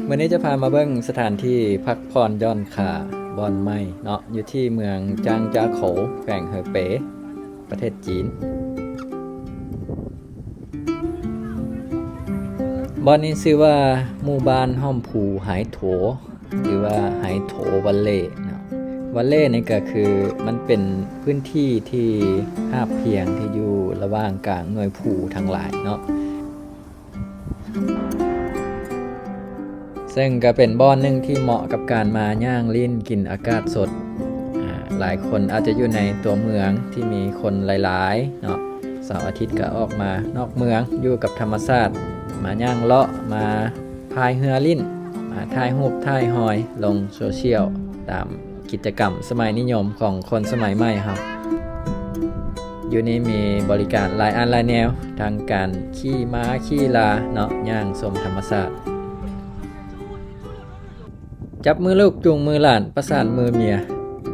ມື້ນີ້ຈະພາມາເບິ່ງສະຖານທີ່ພັກຜ່ອນຢ່ອນຄ່າບ່ອນໃໝ່ເນາະ ຢູ່ທີ່ເມືອງຈ້າງຈາໂຂ ແຂວງເຮີເປ ປະເທດຈີນ. ບ່ອນນີ້ຊື່ວ່າໝູ່ບ້ານຫ້ອມພູໄຮໂຖ ຫຼືວ່າໄຮໂຖວັນເລເນາະ. ວັນເລນີ້ກໍຄືມັນເປັນພື້ນທີ່ທີ່ຮາບພຽງທີ່ຢູ່ລະຫວ່າງກາງໜ່ວຍພູທັງຫຼາຍເນາະ. ເຊິ່ງກໍເປັນບ່ອນໜຶ່ງທີ່ເໝາະກັບການມາຍ່າງຫຼິ້ນກິນອາກາດສົດ. ອາ ຫຼາຍຄົນອາດຈະຢູ່ໃນຕົວເມືອງທີ່ມີຄົນຫຼາຍໆເນາະ, ເສົາອາທິດກໍອອກມານອກເມືອງ ຢູ່ກັບທຳມະຊາດ, ມາຍ່າງເລາະ, ມາພາຍເຮືອຫຼິ້ນ, ມາຖ່າຍຮູບຖ່າຍຮອຍລົງໂຊຊຽວ ຕາມ ກິດຈະກຳສະໄໝນິຍົມຂອງຄົນສະໄໝໃໝ່ເຮົາ. ຢູ່ນີ້ມີບໍລິການຫຼາຍອັນຫຼາຍແນວ, ທັງການຂີ່ມ້າຂີ່ລາເນາະ, ຍ່າງຊົມທຳມະຊາດ. ຈັບມືລູກຈູງມືຫຼານ, ປະສານມືເມຍ,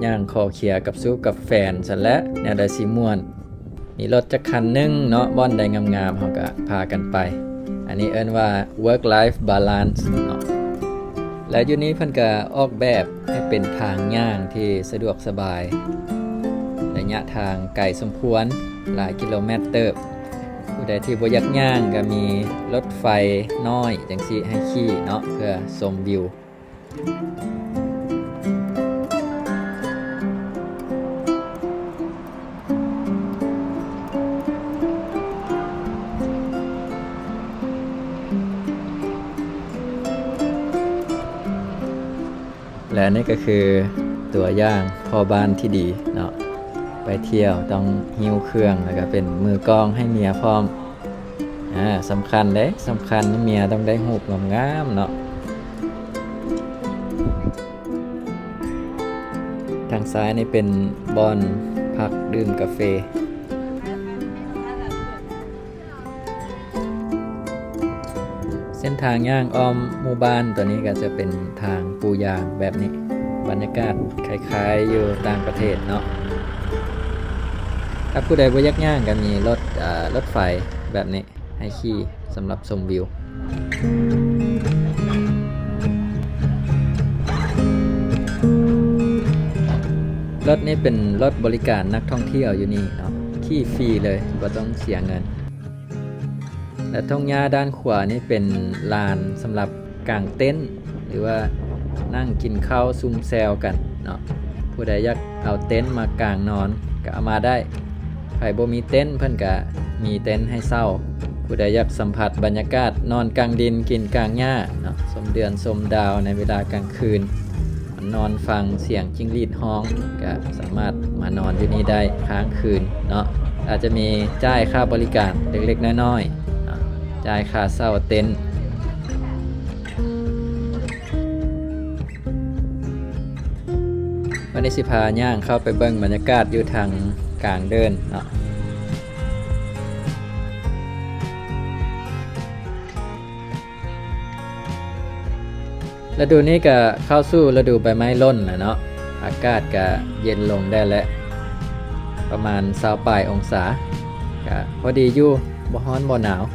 ຍ່າງຂໍເຄຍກັບຊູ້ກັບແຟນຊັ້ນແຫຼະ, ແນວໃດຊິມ່ວນ. ມີລົດຈັກຄັນໜຶ່ງເນາະ, ບ່ອນໃດງາມໆ ເຮົາກະພາກັນໄປ. ອັນນີ້ເອີ້ນວ່າ work life balance ເນາະ. ແລະ ຢູ່ນີ້ເພິ່ນກະອອກແບບໃຫ້ເປັນທາງຍ່າງທີ່ສະດວກສະບາຍ, ໄລຍະທາງໄກສົມຄວນ, ຫຼາຍກິໂລແມັດເຕີບ. ຜູ້ໃດທີ່ບໍ່ຢາກຍ່າງ ກະມີລົດໄຟນ້ອຍຈັ່ງຊີ້ໃຫ້ຂີ່ເນາະ, ເພື່ອຊົມວິວ. ແລະ ນີ້ກໍຄືຕົວຢ່າງພໍ່ບ້ານທີ່ດີເນາະ, ໄປທ່ຽວຕ້ອງຫິ້ວເຄື່ອງ ແລ້ວກໍເປັນມືກ້ອງໃຫ້ເມຍພ້ອມ. ອາ ສຳຄັນເດ້, ສຳຄັນເມຍຕ້ອງໄດ້ຮູບງາມໆເນາະ. ທາງຊ້າຍນີ້ເປັນບ່ອນພັກດື່ມກາເຟ. ເສັ້ນທາງຍ່າງອ້ອມໝູ່ບ້ານຕົວນີ້ກໍຈະເປັນທາງປູຢາງແບບນີ້, ບັນຍາກາດຄ້າຍໆຢູ່ຕ່າງປະເທດເນາະ. ຖ້າຜູ້ໃດບໍ່ຢາກຍ່າງກໍມີລົດ ເອີ ລົດໄຟແບບນີ້ໃຫ້ຂີ່ສຳລັບຊົມວິວ. ລົດນີ້ເປັນລົດບໍລິການນັກທ່ອງທ່ຽວຢູ່ນີ້ເນາະ, ຂີ່ຟຣີເລີຍ ບໍ່ຕ້ອງເສຍເງິນ. ແລະ ທົ່ງຫຍ້າດ້ານຂວານີ້ເປັນລານສຳລັບກາງເຕັນ ຫຼືວ່ານັ່ງກິນເຂົ້າຊຸມແຊວກັນເນາະ. ຜູ້ໃດຢາກເອົາເຕັນມາກາງນອນກໍເອົາມາໄດ້, ໃຜບໍ່ມີເຕັນເພິ່ນກະມີເຕັນໃຫ້ເຊົ່າ. ຜູ້ໃດຢາກສຳຜັດບັນຍາກາດນອນກາງດິນກິນກາງຫຍ້າເນາະ, ຊົມເດືອນຊົມດາວໃນເວລາກາງຄືນ. ນອນຟັງສຽງຈິງຫຼີດຮ້ອງ ກະສາມາດມານອນຢູ່ນີ້ໄດ້ຄ້າງຄືນເນາະ. ອາດຈະມີຈ່າຍຄ່າບໍລິການເລັກໆນ້ອຍໆເນາະ, ຈ່າຍຄ່າເຊົ່າເຕັນ. ວັນນີ້ຊິພາຍ່າງເຂົ້າໄປເບິ່ງບັນຍາກາດຢູ່ທາງກາງເດີ່ນເນາະ. ລະດູນີ້ກະເຂົ້າສູ່ລະດູໃບໄມ້ຫຼົ່ນແລ້ວເນາະ, ອາກາດກະເຢັນລົງໄດ້ແລ້ວ ປະມານຊາວປາຍອົງສາ ກະພໍດີຢູ່, ບໍ່ຮ້ອນບໍ່ໜາວ. ເ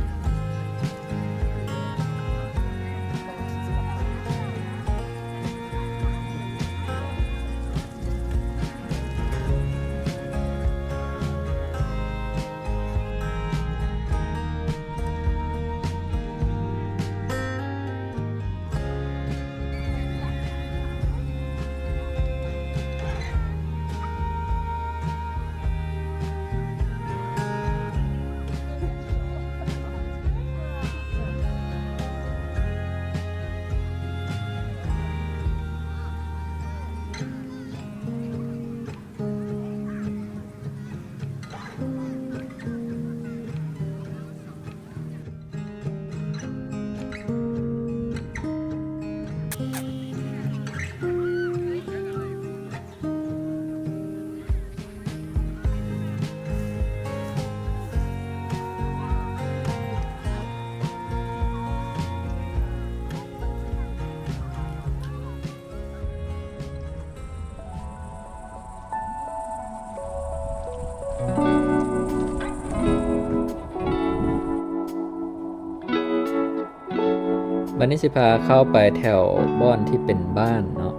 ບັດນີ້ຊິພາເຂົ້າໄປແຖວບ່ອນທີ່ເປັນບ້ານເນາະ.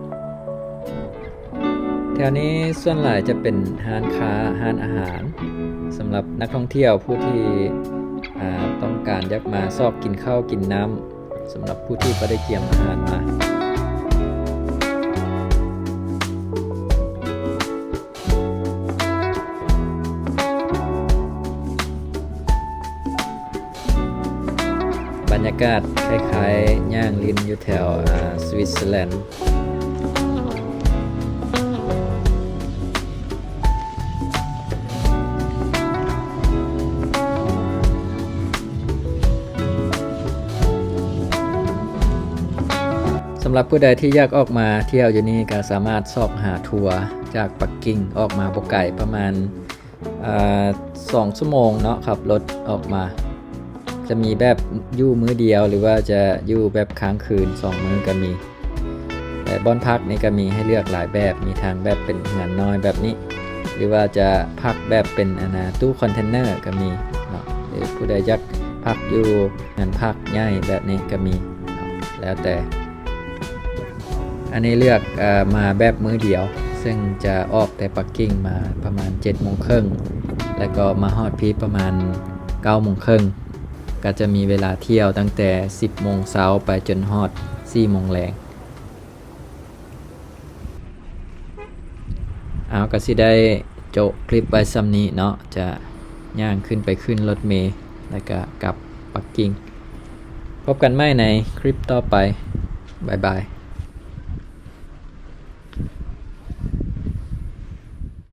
ແຖວນີ້ສ່ວນຫຼາຍຈະເປັນຮ້ານຄ້າ, ຮ້ານອາຫານ ສຳລັບນັກທ່ອງທ່ຽວຜູ້ທີ່ ອ່າ ຕ້ອງການຢາກມາຊອກກິນເຂົ້າກິນນ້ຳ, ສຳລັບຜູ້ທີ່ບໍ່ໄດ້ກຽມອາຫານມາ. ບັນຍາກາດຄ້າຍໆຍ່າງຫຼິ້ນຢູ່ແຖວ ອ່າ ສະວິດເຊີແລນ. ສຳລັບຜູ້ໃດທີ່ຢາກອອກມາທ່ຽວຢູ່ນີ້ ກໍສາມາດຊອກຫາທົວຈາກປັກກິ່ງອອກມາບໍ່ໄກ ປະມານ ເອີ ສອງຊົ່ວໂມງເນາະ ຂັບລົດອອກມາ. ຈະມີແບບຢູ່ມື້ດຽວ ຫຼືວ່າຈະຢູ່ແບບຄ້າງຄືນສອງມື້ກໍມີ. ແລະ ບ່ອນພັກນີ້ກໍມີໃຫ້ເລືອກຫຼາຍແບບ, ມີທັງແບບເປັນເຮືອນນ້ອຍແບບນີ້ ຫຼືວ່າຈະພັກແບບເປັນ ອັນນາ ຕູ້ຄອນເທນເນີກໍມີເນາະ ຫຼືຜູ້ໃດຢາກພັກຢູ່ເຮືອນພັກໃຫຍ່ແບບນີ້ກໍມີເນາະ ແລ້ວແຕ່. ອັນນີ້ເລືອກ ເອີ ມາແບບມື້ດຽວ ເຊິ່ງຈະອອກແຕ່ປັກກິ່ງມາປະມານເຈັດໂມງເຄິ່ງ ແລ້ວກໍມາຮອດພີ້ປະມານເກົ້າໂມງເຄິ່ງ ກໍຈະມີເວລາທ່ຽວຕັ້ງແຕ່ສິບໂມງເຊົ້າໄປຈົນຮອດສີ່ໂມງແລງ. ເອົາ ກໍຊິໄດ້ໂຈະຄລິບໄວ້ສ່ຳນີ້ເນາະ, ຈະຍ່າງຂຶ້ນໄປຂຶ້ນລົດເມ ແລ້ວກໍກັບປັກກິ່ງ. ພົບກັນໃໝ່ໃນຄລິບຕໍ່ໄປ. ບາຍບາຍ.